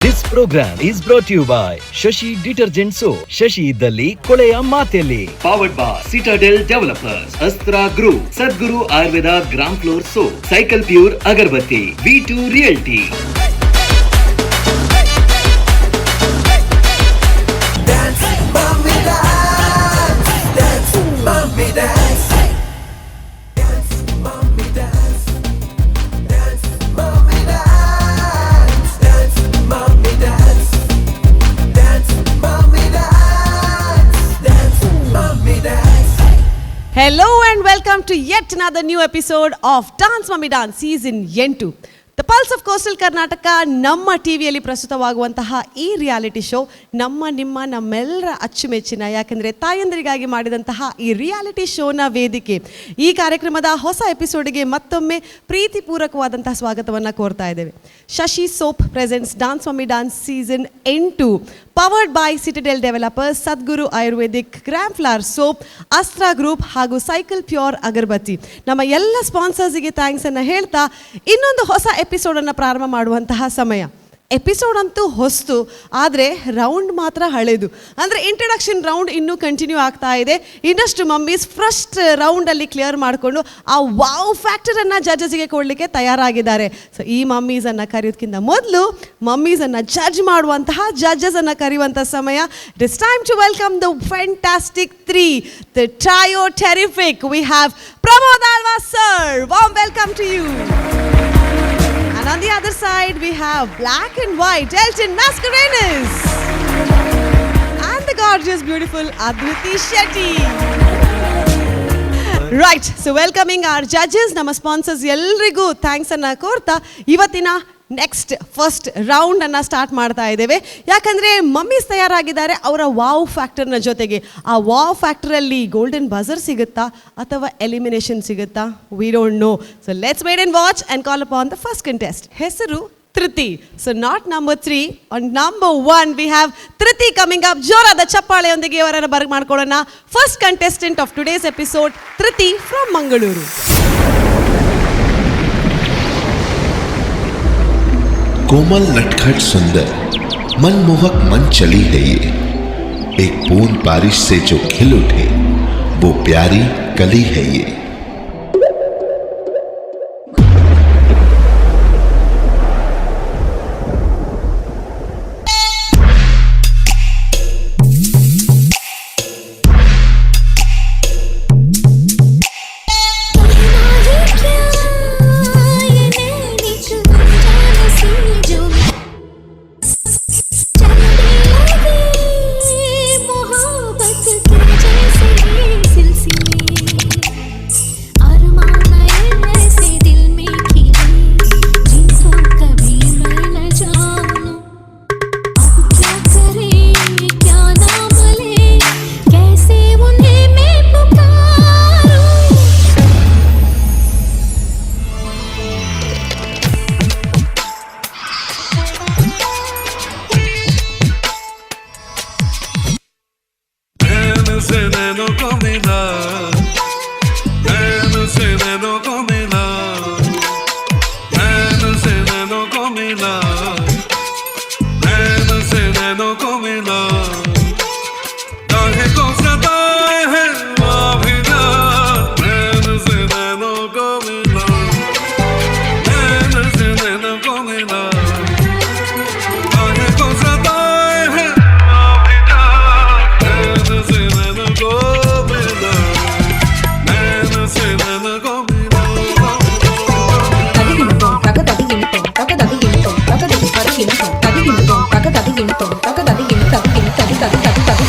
This program is brought you by Shashi detergent soap. Shashi ಇದ್ದಲ್ಲಿ ಕೊಳೆಯ ಮಾತೆಲ್ಲಿ. Powered by Citadel Developers, Astra Group, Sadguru Ayurveda gram flour soap, Cycle Pure agarbatti, V2 Realty. Dance, mommy dance, dance, mommy dance. Dance, mommy dance, dance, mommy dance, dance, mommy dance, dance, mommy dance, dance, mommy dance. Hello and welcome to yet another new episode of Dance Mummy Dance season 8. The pulse of coastal Karnataka ನಮ್ಮ ಟಿವಿಯಲ್ಲಿ ಪ್ರಸ್ತುತವಾಗುವಂತಹ ಈ reality show ನಮ್ಮ ನಿಮ್ಮ ನಮ್ಮೆಲ್ಲರ ಅಚ್ಚುಮೆಚ್ಚಿನ, ಯಾಕೆಂದರೆ ತಾಯಂದರಿಗಾಗಿ ಮಾಡಿದಂತಹ ಈ ರಿಯಾಲಿಟಿ ಶೋನ ವೇದಿಕೆ. ಈ ಕಾರ್ಯಕ್ರಮದ ಹೊಸ ಎಪಿಸೋಡಿಗೆ ಮತ್ತೊಮ್ಮೆ ಪ್ರೀತಿಪೂರ್ವಕವಾದಂತಹ ಸ್ವಾಗತವನ್ನು ಕೋರ್ತಾ ಇದ್ದೇವೆ. Shashi Soap presents Dance Mummy Dance season 8, powered by Citadel Developers, Sadguru Ayurvedic gram flour soap, Astra Group ಹಾಗೂ ಸೈಕಲ್ ಪ್ಯೂರ್ ಅಗರಬತ್ತಿ. ನಮ್ಮ ಎಲ್ಲ ಸ್ಪಾನ್ಸರ್ಸಿಗೆ ಥ್ಯಾಂಕ್ಸನ್ನು ಹೇಳ್ತಾ ಇನ್ನೊಂದು ಹೊಸ ಎಪಿಸೋಡನ್ನು ಪ್ರಾರಂಭ ಮಾಡುವಂತಹ ಸಮಯ. ಎಪಿಸೋಡ್ ಅಂತೂ ಹೊಸ್ತು, ಆದರೆ ರೌಂಡ್ ಮಾತ್ರ ಹಳೇದು. ಅಂದರೆ ಇಂಟ್ರಡಕ್ಷನ್ ರೌಂಡ್ ಇನ್ನೂ ಕಂಟಿನ್ಯೂ ಆಗ್ತಾ ಇದೆ. ಇನ್ನಷ್ಟು ಮಮ್ಮೀಸ್ ಫಸ್ಟ್ ರೌಂಡಲ್ಲಿ ಕ್ಲಿಯರ್ ಮಾಡಿಕೊಂಡು ಆ ವಾವ್ ಫ್ಯಾಕ್ಟರನ್ನು ಜಡ್ಜಸ್ಗೆ ಕೊಡಲಿಕ್ಕೆ ತಯಾರಾಗಿದ್ದಾರೆ. ಸೊ ಈ ಮಮ್ಮೀಸನ್ನು ಕರೆಯೋದಕ್ಕಿಂತ ಮೊದಲು ಮಮ್ಮೀಸನ್ನು ಜಡ್ಜ್ ಮಾಡುವಂತಹ ಜಡ್ಜಸನ್ನು ಕರೆಯುವಂಥ ಸಮಯ. It is time to welcome the fantastic three, the trio terrific. We have Pramod Alva sir, warm welcome to you. And on the other side, we have black and white Elton Mascarenas and the gorgeous, beautiful Adviti Shetty. Right, so welcoming our judges, ನಮ್ಮ sponsors ಎಲ್ರಿಗೂ thanks ಅನ್ನ ಕೋರ್ತಾ ಇವತ್ತಿನ next first round ಅನ್ನ start ಮಾಡ್ತಾ ಇದ್ದೇವೆ. ಯಾಕಂದ್ರೆ mummies ತಯಾರಾಗಿದ್ದಾರೆ ಅವರ ವಾವ್ ಫ್ಯಾಕ್ಟರ್ನ ಜೊತೆಗೆ. ಆ ವಾವ್ ಫ್ಯಾಕ್ಟರಲ್ಲಿ ಗೋಲ್ಡನ್ ಬಜರ್ ಸಿಗುತ್ತಾ ಅಥವಾ ಎಲಿಮಿನೇಷನ್ ಸಿಗುತ್ತಾ? We don't know. So let's wait and watch and call upon the first contestant. ಹೆಸರು ತೃತಿ. So not number three, on number one we have Triti coming up. ಜೋರಾದ ಚಪ್ಪಾಳೆಯೊಂದಿಗೆ ಅವರನ್ನು ಬರ ಮಾಡ್ಕೊಳ್ಳೋಣ. First contestant of today's episode, Triti from Mangaluru. कोमल, नटखट, सुंदर, मनमोहक, मन चली है ये। एक बूंद बारिश से जो खिल उठे, वो प्यारी कली है ये। कहना ही क्या, ये नैनी अनजान सी जो चलने लगे मोहब्बत के जैसे ये सिलसिले। अरमान ऐसे दिल में खिले जिनको कभी मैं न जानूं। अब क्या करें, क्या नाम ले, कैसे उन्हें मैं पुकारूं? नैन से नैनों को मिला, नैन से नैनों को मिला, नैन से नैनों को मिला, नैन से नैनों को मिला। काहे को सताए है अभी ना, नैन से नैनों को मिला, नैन से नैनों को मिला। काहे को सताए है अभी ना, नैन से नैनों को मिला, नैन से नैनों को मिला। తదిగిణుతోం తగ తదిగిణుతోం తగ తదిగిణుతోం తగ దిగి తదిగిణుతోం తదిగిణుతోం తగ తదిగిణుతోం తగ తదిగిణు తదిగిణు తది తది తది తది.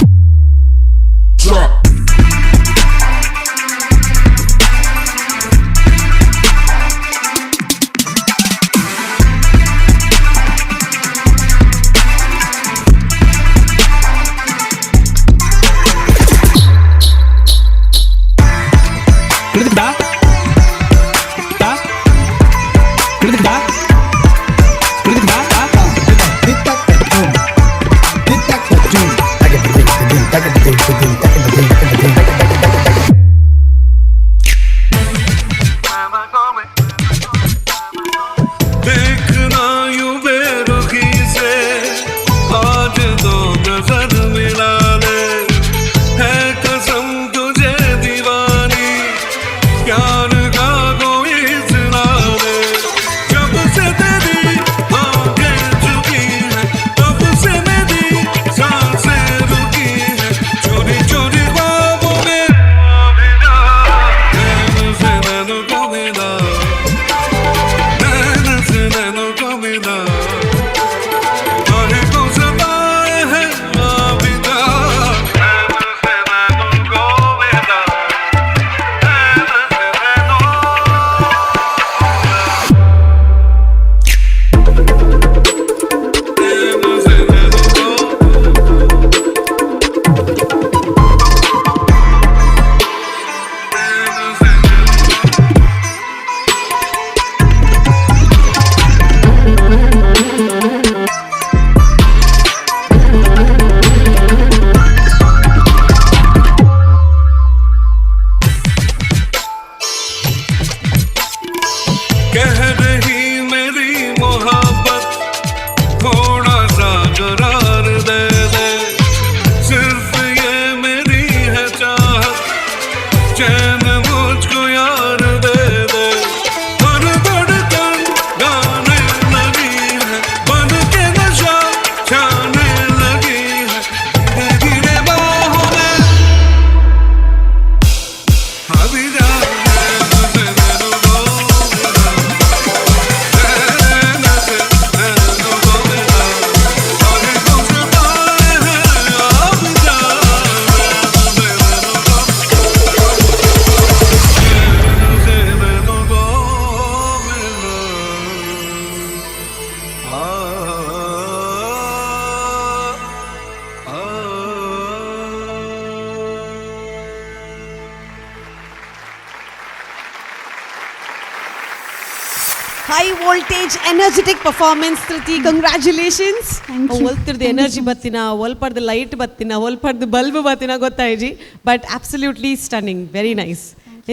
High voltage energetic performance Dhriti, congratulations. Thank you. ಒಲ್ತಿರ್ದು energy ಬತ್ತಿನ, ಒಲ್ಪರ್ದು light ಬತ್ತಿನ, ಒಲ್ಪರ್ದು bulb ಬತ್ತಿನ ಗೊತ್ತಾಯ್ಜಿ, but absolutely stunning, very nice.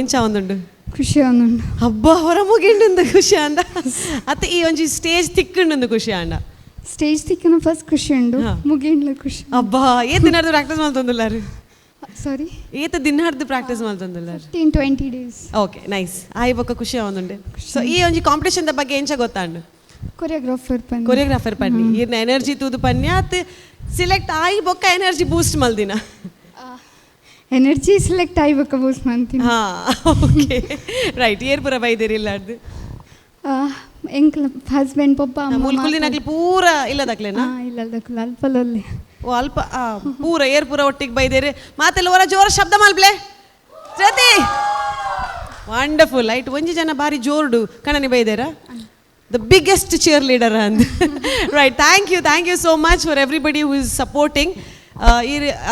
ಎಂಚ ಒಂದುಂಡು? ಖುಷಿ ಒಂದುಂಡು. ಹಬ್ಬ ಹೊರ ಮುಗಿಂಡುಂದು ಖುಷಿ ಅಂದ ಅತ್ತ ಈ ಒಂಜಿ ಸ್ಟೇಜ್ ತಿಕ್ಕುಂಡುಂದು ಖುಷಿ ಅಂಡ? ಸ್ಟೇಜ್ ತಿಕ್ಕನ ಫಸ್ಟ್ ಖುಷಿ ಉಂಡು. ಹಾ. ಮುಗಿಂಡ್ಲ ಖುಷಿ. ಅಬ್ಬಾ, ಏತ್ ದಿನಾರ್ದು ಪ್ರಾಕ್ಟೀಸ್ ಮಲ್ತೊಂದುಲ್ಲಾರು? ಸಾರಿ? ಏತ್ ದಿನಾರ್ದು ಪ್ರಾಕ್ಟೀಸ್ ಮಲ್ತೊಂದುಲ್ಲಾರು? 15-20 days. Okay, nice. ಆಯ್ ಬೊಕ್ಕ ಖುಷಿ ಆವೊಂದುಂಡೆ. ಸೊ ಈ ಒಂಜಿ ಕಾಂಪಿಟೇಷನ್ the ಬಗ್ಗೆ ಎಂಚ ಗೊತ್ತಾಂಡು? ಕೊರಿಯೋಗ್ರಾಫರ್ ಪನ್ನಿ. ಕೊರಿಯೋಗ್ರಾಫರ್ ಪನ್ನಿ. ಈರ್ನ ಎನರ್ಜಿ ತೂದು ಪನ್ನಿ ಆತ್ ಸಿಲೆಕ್ಟ್ ಆಯಿ ಬೊಕ್ಕ ಎನರ್ಜಿ ಬೂಸ್ಟ್ ಮಲ್ದಿನ? ಎನರ್ಜಿ ಸೆಲೆಕ್ಟ್ ಆಯ್ಬೇಕ ಬೂಸ್ಟ್ ಮಂತೀನಿ. ಹಾ, ಓಕೆ, ರೈಟ್. ಏರ್ ಪೂರ ಬೈದಿರಿ ಇಲ್ಲಾರ್ದು? ಎಂಕ್ಲ ಹಸ್ಬೆಂಡ್, ಪಪ್ಪ, ಅಮ್ಮ. ಮುಲ್ಕುಲಿನಕ್ಲು ಪೂರ ಇಲ್ಲದಕ್ಲೇನಾ? ಇಲ್ಲ, ದಕ್ಲು ಅಲ್ಪಲಲ್ಲಿ. ಓ, ಅಲ್ಪ. ಆ, ಪೂರ ಏರ್ ಪೂರ ಒಟ್ಟಿಗೆ ಬೈದೇರಿ. ಮಾತೆಲ್ಲ ಹೊರ ಜೋರ ಶಬ್ದ ಮಲ್ಪ್ಲೆ. ಜ್ಯೋತಿ, ವಂಡರ್ಫುಲ್. ಲೈಟ್ ಒಂಜಿ ಜನ ಬಾರಿ ಜೋರ್ಡು ಕಣನಿ ಬೈದೇರಾ, the biggest cheer leader ಅಂದ್. Right, thank you, thank you so much for everybody who is supporting.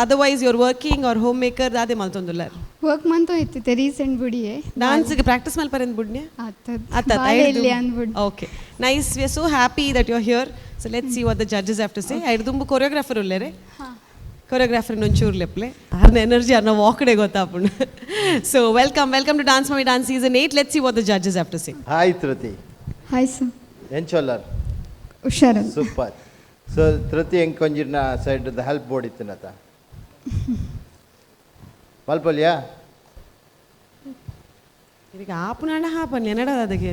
Otherwise you're working or home maker? ದಾದೆ ಮಲ್ತೊಂದುಲ್ಲಾರ್? ವರ್ಕ್ ಮಂತು ಇತ್ತಿತ್ತೆ ರೀಸೆಂಟ್ ಬುಡಿಯೇ. ಡಾನ್ಸ್ಗೆ ಪ್ರಾಕ್ಟೀಸ್ ಮಲ್ಪರೆಂದು ಬುಡ್ನ್ಯಾ? ಆತದ್ ಇಲ್ಲಿ ಅಂದ್ಬಿಡು. Okay, nice. We are so happy that you are here. So let's see what the judges have to say. ಐದು ತುಂಬ choreographer ಉಲ್ಲೇರೆ, choreographer ಒಂಚೂರು ಲೆಪ್ಲೆ. ಅರ್ನ energy ಅರ್ನ ವಾಕಡೆ ಗೊತ್ತಾಪುಂಡು. So welcome, welcome to Dance Mummy Dance season 8. Let's see what the judges have to say. Hi Dhriti. Hi sir. ಎಂಚೊಲ್ಲರ್? ಹುಷಾರಲ್ಲ. Super. So Dhriti, ಎಂಕ್ ಒಂಜಿನ side help board ಇತ್ತಿನತ ಮಲ್ಪಲ್ಯಾ? ಈಗ ಆಪುನಾಂಡ ಹಾಪನ್ ಎನ್ನಡ ಅದಕ್ಕೆ.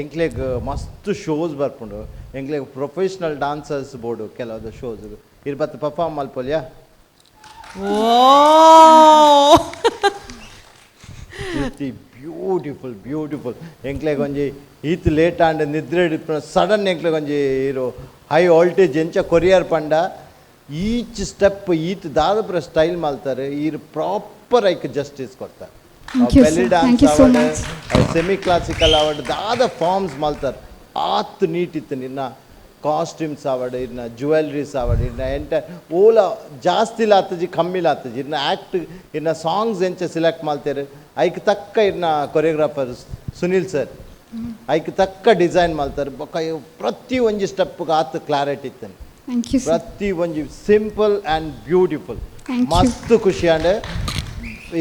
ಎಂಕ್ಲೆಗ್ ಮಸ್ತ್ shows ಬರ್ಪುಂಡು. ಎಂಕ್ಲೆಗ್ professional dancers board ಕೆಲವೊಂದು shows. ಇರ್ ಬತ್ತು ಪರ್ಫಾರ್ಮ್ ಮಲ್ಪಲ್ಯಾ? ಓ. Dhriti, beautiful, beautiful. ಎಂಕ್ಲೆಗ್ ಒಂಜಿ ಈತ್ ಲೇಟ್ ಆಂಡ್ ನಿದ್ರೆ ಸಡನ್ ಎಂಕ್ಲೆಗ್ ಒಂಜಿ ಇರು ಹೈ ವೋಲ್ಟೇಜ್ ಎಂಚ ಕೊರಿಯರ್ ಪಂಡ ಈಚ್ ಸ್ಟೆಪ್ ಈತ್ ದಾದಪುರ ಸ್ಟೈಲ್ ಮಲ್ತಾರೆ. ಈರ್ ಪ್ರಾಪರ್ ಐಕ್ ಜಸ್ಟಿಸ್ ಕೊಡ್ತಾರೆ. Thank you, belly sir. Dance Thank you so award, much. Semi classical award, ದಾದ ಫಾರ್ಮ್ಸ್ ಮಲ್ತಾರೆ. ಆತ್ ನೀಟ್ ಇತ್ತು. ನಿನ್ನ ಕಾಸ್ಟ್ಯೂಮ್ಸ್ ಆವಡ್, ಇರ್ನ ಜ್ಯುವೆಲ್ರೀಸ್ ಆವಡ್, ಇರ್ನ ಎಂಟೈರ್ ಓಲ ಜಾಸ್ತಿ ಲಾತಜಿ, ಕಮ್ಮಿ ಲಾತಜಿ. ಇರ್ನ ಆ್ಯಕ್ಟ್, ಇರ್ನ ಸಾಂಗ್ಸ್ ಎಂಚ ಸೆಲೆಕ್ಟ್ ಮಲ್ತೇರು, ಐಕ್ ತಕ್ಕ ಇರ್ನ ಕೊರಿಯೋಗ್ರಾಫರ್ ಸುನಿಲ್ ಸರ್ ಐಕ್ ತಕ್ಕ ಡಿಸೈನ್ ಮಲ್ತಾರೆ. ಬೊಕ್ಕ ಇವ್ ಪ್ರತಿ ಒಂಜಿ ಸ್ಟೆಪ್ಗೆ ಆತ್ ಕ್ಲಾರಿಟಿ ಇತ್ತು. Thank you sir. ಪ್ರತಿ ಒಂಜಿ simple and beautiful. Thank you. ಮಸ್ತ್ ಖುಷಿ ಆಂಡ್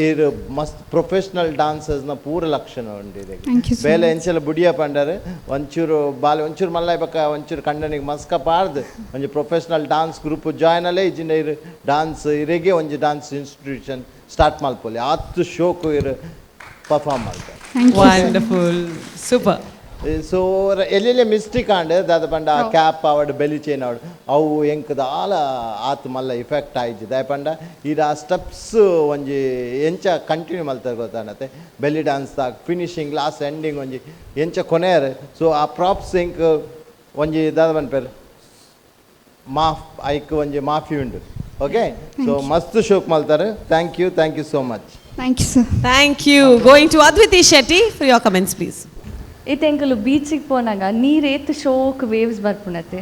ಇರ್ ಮಸ್ತ್ ಪ್ರೊಫೆಷನಲ್ ಡಾನ್ಸರ್ಸ್ನ ಪೂರ ಲಕ್ಷಣ ಉಂಡು ಇದಕ್ಕೆ. Thank you so ಬೇಲೆ much. ಎಂಚೆಲ್ಲ ಬುಡಿಯ ಪಂಡರ್ ಒಂಚೂರು ಬಾಲೆ ಒಂಚೂರು ಮಲ್ಲಾಯ್ ಬಕ್ಕ ಒಂಚೂರು ಕಂಡನಿಗೆ ಮಸ್ಕ ಪಾರ್ದು ಒಂಜಿ professional dance group join ಅಲ್ಲೇ ಇಜಿನ ಇರು ಡಾನ್ಸ್ ಇರೆಗೆ ಒಂಜಿ dance institution start ಮಲ್ಪೊಲಿ. ಆತ್ ಶೋಕು ಇರು ಪರ್ಫಾರ್ಮ್ ಮಲ್ತಾರೆ. Thank you sir. Wonderful, super. So ಎಲ್ಲೆಲ್ಲ ಮಿಸ್ಟೇಕ್ ಆಂಡ್ ದಾದ ಪಂಡ ಕ್ಯಾಪ್ ಆವಡ್, ಬೆಲಿ ಚೈನ್ ಆವಡ್, ಅವು ಎಂಕ್ ದಾಲ ಆತ್ ಮಲ್ಲ ಇಫೆಕ್ಟ್ ಆಯ್ಜಿ. ದಾಯ ಪಂಡ ಈರ್ ಆ ಸ್ಟೆಪ್ಸ್ ಒಂಜಿ ಎಂಚ ಕಂಟಿನ್ಯೂ ಮಲ್ತಾರೆ ಗೊತ್ತಾನತೆ. ಬೆಲ್ಲಿ ಡಾನ್ಸ್ ದ finishing last ending ಒಂಜಿ ಎಂಚ ಕೊನೆಯರ್. ಸೊ ಆ ಪ್ರಾಪ್ಸ್ ಎಂಕ್ ಒಂಜಿ ದಾದ ಪನ್ಪೆರ್ ಮಾಫ್ ಐಕ್ ಒಂಜಿ ಮಾಫಿ ಉಂಡು. ಓಕೆ, ಸೊ ಮಸ್ತ್ ಶೋಕ್ ಮಲ್ತಾರೆ. Thank you, thank you so much. Thank you sir. Thank you. Going to Adviti Shetty for your comments, please. ಇತ್ತೆ ಎಂಕುಲು ಬೀಚಿಗೆ ಪೋನಾಗ ನೀರು ಏತ್ ಶೋಕ್ ವೇವ್ಸ್ ಬರ್ಪುಣತೆ,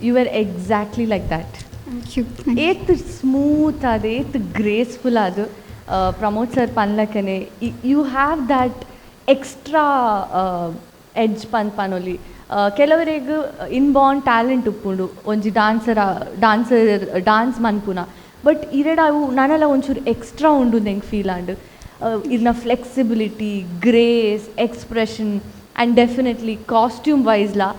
you are exactly like that. Thank you. ಏತ್ ಸ್ಮೂತ್ ಅದು, ಏತ್ ಗ್ರೇಸ್ಫುಲ್ ಅದು. ಪ್ರಮೋದ್ ಸರ್ ಪನ್ಲಕನೆ, you have that extra edge ಪನ್ ಪನೊಲಿ. ಕೆಲವರೆಗ್ ಇನ್ಬಾರ್ನ್ ಟ್ಯಾಲೆಂಟ್ ಉಪ್ಪುಂಡು ಒಂಜಿ dancer dancer dance ಮನ್ಪುನ, but ಇರೆಡ ಅವು ನನಲ ಒಂಚೂರು ಎಕ್ಸ್ಟ್ರಾ ಉಂಡು ಎಂಕ್ ಫೀಲ್ ಆಂಡ್. ಇರ್ನ flexibility, grace, expression and definitely costume ವೈಸ್ಲಾ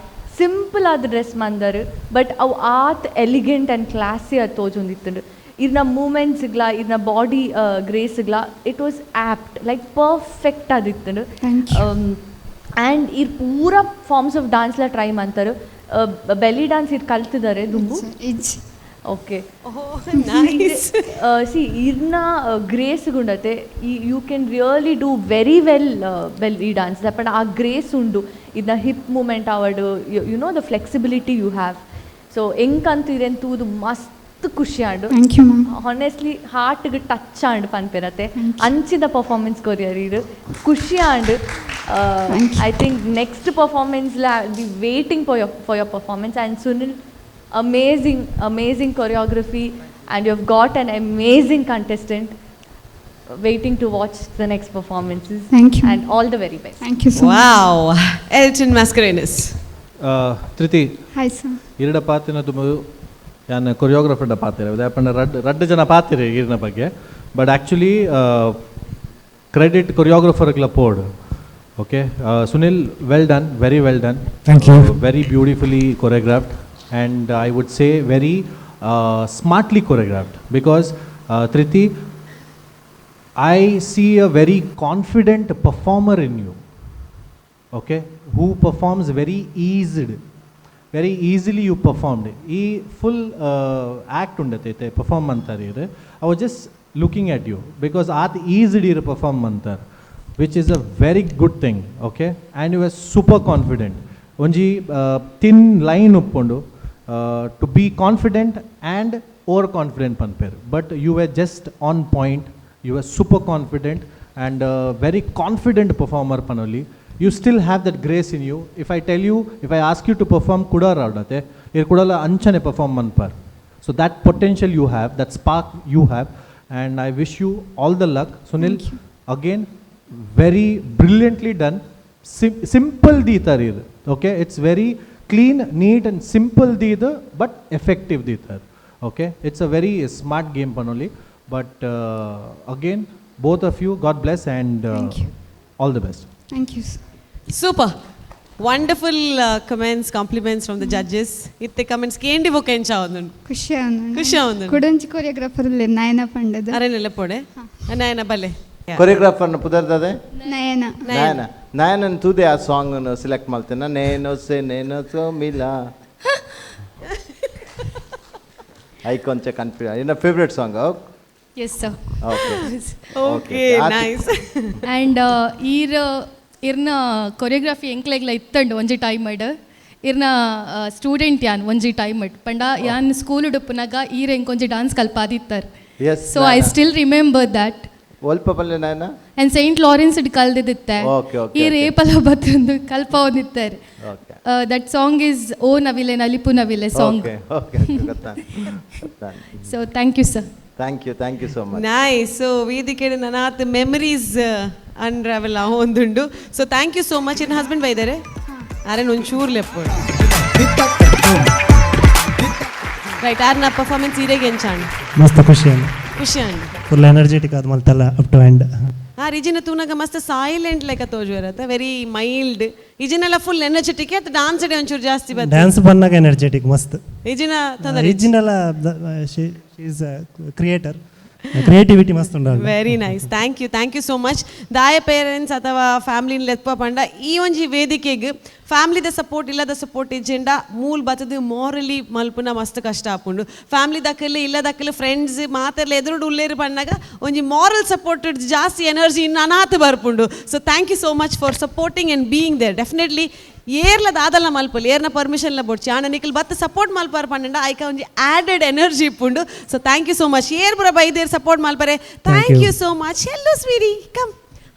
simple ಆದ ಡ್ರೆಸ್ ಮಂದರ್, ಬಟ್ ಅವು ಆತ್ elegant and classy ಅದು ತೋಜೊಂದಿತ್ತುಂಡು. ಇರ್ನ ಮೂಮೆಂಟ್ಸ್ಗ್ಲ, ಇರ್ನ ಬಾಡಿ ಗ್ರೇಸ್ಗ್ಲ it was apt, like perfect ಆದಿತ್ತುಂಡು. Thank you. And ಇರ್ ಪೂರ ಫಾರ್ಮ್ಸ್ ಆಫ್ ಡಾನ್ಸ್ಲ ಟ್ರೈ ಮಂತರು. ಬೆಲಿ ಡಾನ್ಸ್ ಇರ್ ಕಲ್ತಿದ್ದಾರೆ ದುಂಬು? ಇಜ್ಜಿ. Okay. Nice. C, ಇರ್ನ ಗ್ರೇಸ್ ಗುಂಡತೆ ಈ you can really do very well belly dance. ಪಂಡ ಆ ಗ್ರೇಸ್ ಉಂಡು, ಇದನ್ನ ಹಿಪ್ ಮೂಮೆಂಟ್ ಆವಡ್, you know the flexibility you have. So ಎಂಕಂತೂ ಇದೇನು ತೂದು ಮಸ್ತ್ ಖುಷಿ and. Thank you ma'am. Honestly ಹಾರ್ಟ್ಗೆ touch and ಪನ್ಪೆರತೆ ಅಂಚಿದ ಪರ್ಫಾರ್ಮೆನ್ಸ್ ಕೊರಿಯರ್ ಇದು ಖುಷಿ and. Thank you. I think next performance be waiting for your performance. And Sunil, amazing, amazing choreography, and you have got an amazing contestant. Waiting to watch the next performances. Thank you. And all the very best. Thank you so much. Wow, Elton Mascarenhas. Dhriti. Hi sir. ಇರಡ ಪಾತಿನ ತುಂಬ ಯಾನ್ ಕೊರಿಯೋಗ್ರಫರ್ಡ ಪಾತಿರ ದಾಯಪಂಡ ರಡ್ಡ್ ರಡ್ಡ್ ಜನ ಪಾತಿರ ಇರಿನ ಬಗ್ಗೆ, but actually credit ಕೊರಿಯೋಗ್ರಫರ್ಗ್ಲ ಪೋಡ್. Okay, Sunil, well done, very well done. Thank you. Very beautifully choreographed and I would say very smartly choreographed, because Dhriti, I see a very confident performer in you, okay, who performs very eased, very easily you performed. ಈ full act ಉಂಡತೆ perform ಅಂತಾರೆ ಇರು. I was just looking at you because ಆತ್ eased ಇರು perform ಅಂತಾರೆ, which is a very good thing, okay, and you are super confident. ಒಂಜಿ thin line ಉಪ್ಪುಂಡು to be confident and over confident ಪನ್ಪೇರು, but you are just on point. You are super confident and very confident performer ಪನೊಲಿ. You still have that grace in you. If I tell you, if I ask you to perform ಕುಡಾರ ಆಡತೆ ಇರ್ ಕುಡಲ ಅಂಚನೆ perform ಮನ್ಪರ್. So that potential you have, that spark you have, and I wish you all the luck. Sunil, again, very brilliantly done. Simple ದೀತರ್ ಇದು, okay. It's very clean, neat and simple ದೀದ್, but effective ದೀತರ್, okay. It's a very smart game ಪನೊಲಿ. But again, both of you, God bless and all the best. Thank you sir. Super wonderful comments, compliments from the judges. ಇತ್ತೆ comments ಕೇಂಡಿ ಬೊಕ್ಕ ಎಂಚ ಆವೊಂದುಂಡು? ಖುಷಿ ಆವೊಂದುಂಡು. ಖುಷಿ ಆವೊಂದುಂಡು. ಕುಡೊಂಜಿ ಕೊರಿಯೋಗ್ರಾಫರ್ ಉಲ್ಲೆರ್ ನಯನ ಪಂಡದು. ಅರೆನೆಲ್ಲ ಪೋಡೆ ನಯನ ಬಲ್ಲೆ. ಕೊರಿಯೋಗ್ರಾಫರ್ನ ಪುದರ್ದದೆ? ನಯನ. ನಯನ. ನಯನನ್ ತೂದೆ ಆ ಸಾಂಗ್ ಸೆಲೆಕ್ಟ್ ಮಲ್ತೇನ, ನೇನೋ ಸೆ ನೇನೋ ಸೋ ಮಿಲಾ. I ಕೊಂಚ ಕನ್ಫ್ಯೂಸ್. ಇನ್ನ favourite song? Yes sir. Okay. Okay, nice. And ಈರ್ ಇರ್ನ ಕೊರಿಯೋಗ್ರಫಿ ಎಂಕ್ಲೆಗ್ಲ ಇತ್ತಂಡು ಒಂಜಿ ಟೈಮ್ ಇಡ್ ಇರ್ನ ಸ್ಟೂಡೆಂಟ್ ಯಾನ್ ಒಂಜಿ ಟೈಮ್ it ಪಂಡ ಯಾನ್ ಸ್ಕೂಲ್ ಉಡುಪುನಾಗ ಈರ್ ಎಂಕೊಂಜಿ ಡಾನ್ಸ್ ಕಲ್ಪಾದಿತ್ತರ್. Yes. So I still remember that. ಒಲ್ಪ ಪಲ್ಲೆ Nayana? And Saint Lawrence it ಕಲ್ದಿದ್ದಿತ್ತೆ. Okay okay. ಈರ್ ಏಪಲ ಬತ್ತಂದು ಕಲ್ಪಾವೊಂದಿತ್ತಾರೆ. Okay. That song is O Navile Nalipu Navile song. Okay okay, ಗೊತ್ತಾ ಗೊತ್ತಾ. So thank you sir. Thank you, thank you so much. Nice. So ವೇದಿಕೆ ನನಾತ್ memories unravel ಆವೊಂದುಂಡು. So thank you so much. ಇನ್ನ husband ಬೈದಾರೆ Aron ಒಂಚೂರು ಲೆಪ್ಪೋಡು. Right, ಆರ್ನ performance ಇರೆಗೆ ಎಂಚಾಂಡ್? ಮಸ್ತ್ ಖುಷಿ ಅಂಡ್. ಖುಷಿ and. Full energetic ಆದ್ ಮಲ್ತಲ್ಲ up to end. ಆ ರಿಜಿನ ತೂನಾಗ ಮಸ್ತ್ ಸೈಲೆಂಟ್ ಲೆಕ್ಕ ತೋಜುವರತ್ತ, ವೆರಿ ಮೈಲ್ಡ್. ಇಜಿನೆಲ್ಲ ಫುಲ್ ಎನರ್ಜೆಟಿಕ್ ಅತ್ತ ಡಾನ್ಸ್ ಡೇ ಒಂಚೂರು ಜಾಸ್ತಿ ಬರ್ತದೆ? ಡ್ಯಾನ್ಸ್ ಬಂದಾಗ ಎನರ್ಜೆಟಿಕ್ ಮಸ್ತ್. ಇಜಿನ ತೊಂದರೆ ರಿಜಿನಲ್ಲ is creator, creativity ಮಸ್ತ್ ಉಂಡು. Very nice, thank you, thank you so much. ದಾಯ ಪೇರೆಂಟ್ಸ್ ಅಥವಾ ಫ್ಯಾಮಿಲಿನ ಲೆತ್ಪ ಪಂಡ ಈ ಒಂಜಿ ವೇದಿಕೆಗ್ ಫ್ಯಾಮಿಲಿದ ಸಪೋರ್ಟ್ ಇಲ್ಲದ ಸಪೋರ್ಟ್ ಇಜ್ಜೆಂಡ ಮೂಲ್ ಬತ್ತದು ಮೋರಲಿ ಮಲ್ಪುನ ಮಸ್ತ್ ಕಷ್ಟ ಆಪುಂಡು. ಫ್ಯಾಮಿಲಿ ದಕ್ಕಲು ಇಲ್ಲ ದಕ್ಕಲು ಫ್ರೆಂಡ್ಸ್ ಮಾತೆರ್ಲ ಎದುರುಡು ಉಲ್ಲೇರು ಪಣ್ಣಾಗ ಒಂಜಿ ಮಾರಲ್ ಸಪೋರ್ಟ್ ಜಾಸ್ತಿ ಎನರ್ಜಿ ಇನ್ನು ಅನಾಥ ಬರ್ಪುಂಡು. So thank you so much for supporting and being there. Definitely ಏರ್ಲ ದಾದಲ್ಲ ಮಲ್ಪೊಲಿ, ಏರ್ನ ಪರ್ಮಿಷನ್ಲ ಬೊಡ್ಚಿ ಆಂಡ ನಿಕಲ್ ಬತ್ತ ಸಪೋರ್ಟ್ ಮಲ್ಪಾರ ಪಂಡ ಐಕ ಒಂಜಿ ಆಡೆಡ್ ಎನರ್ಜಿ ಇಪ್ಪುಂಡು. So thank you so much. ಏರ್ ಪೂರ ಬೈದೇರ್ ಸಪೋರ್ಟ್ ಮಲ್ಪರೆ. Thank you so much. Hello sweetie, come.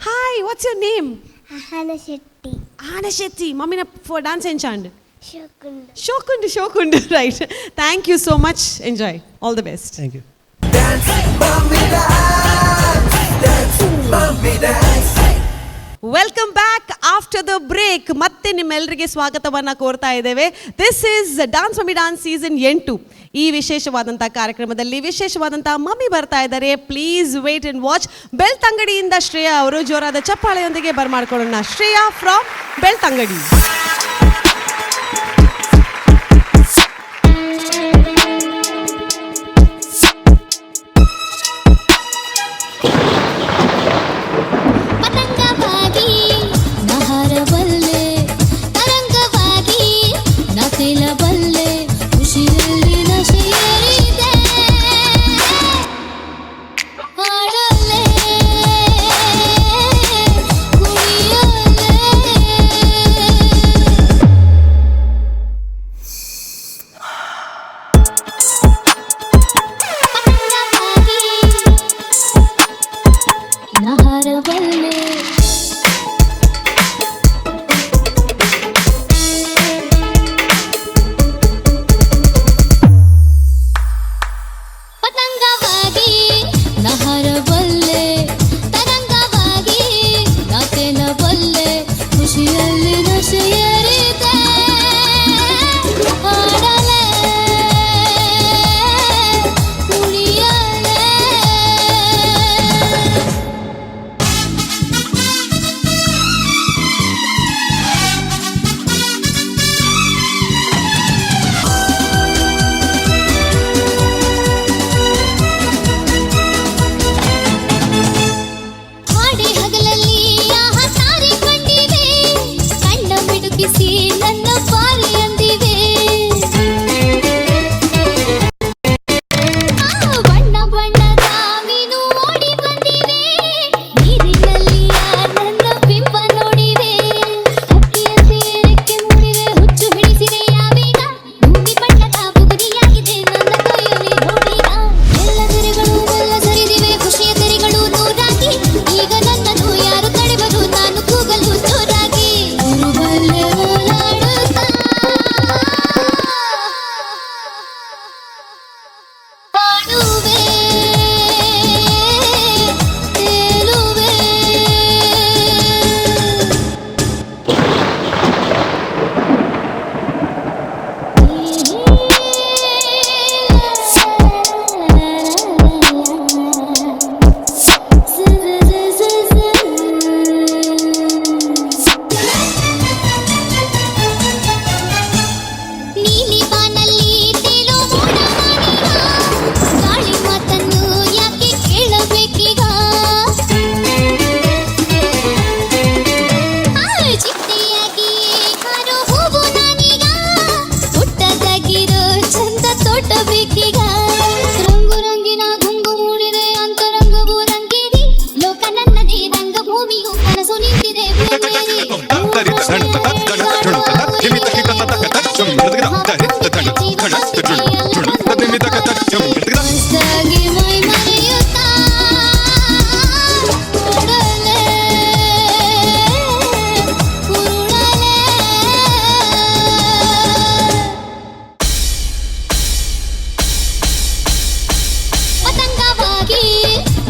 Hi, what's your name? Ahana Shetty. Ahana Shetty, ಮಮ್ಮಿನ dance ಎಂಚಾಂಡ್? ಶೋಕುಂಡು. ಶೋಕುಂಡು, ಶೋಕುಂಡು. Right, thank you so much. Enjoy, all the best. Thank you. Welcome back after the break. ಮತ್ತೆ ನಿಮ್ಮೆಲ್ಲರಿಗೆ ಸ್ವಾಗತವನ್ನು ಕೋರ್ತಾ ಇದ್ದೇವೆ. This is dance mummy dance season 8. ಈ ವಿಶೇಷವಾದಂಥ ಕಾರ್ಯಕ್ರಮದಲ್ಲಿ ವಿಶೇಷವಾದಂಥ mummy ಬರ್ತಾ ಇದ್ದಾರೆ. Please wait and watch. ಬೆಳ್ತಂಗಡಿಯಿಂದ Shreya ಅವರು ಜೋರಾದ ಚಪ್ಪಾಳೆಯೊಂದಿಗೆ ಬರ್ಮಾಡ್ಕೊಳ್ಳೋಣ. ಶ್ರೇಯಾ ಫ್ರಮ್ ಬೆಳ್ತಂಗಡಿ. ಪತಂಗವಾಗಿ ನಹರಬಲ್ಲೆ, ತರಂಗವಾಗಿ ನತಿಲಬಲ್ಲೆ, ಖುಷಿಯಲ್ಲಿ ನಶೆಯೇರಿದೆ ಹಾಡಲೆ ಕುಣಿಯಲೆ.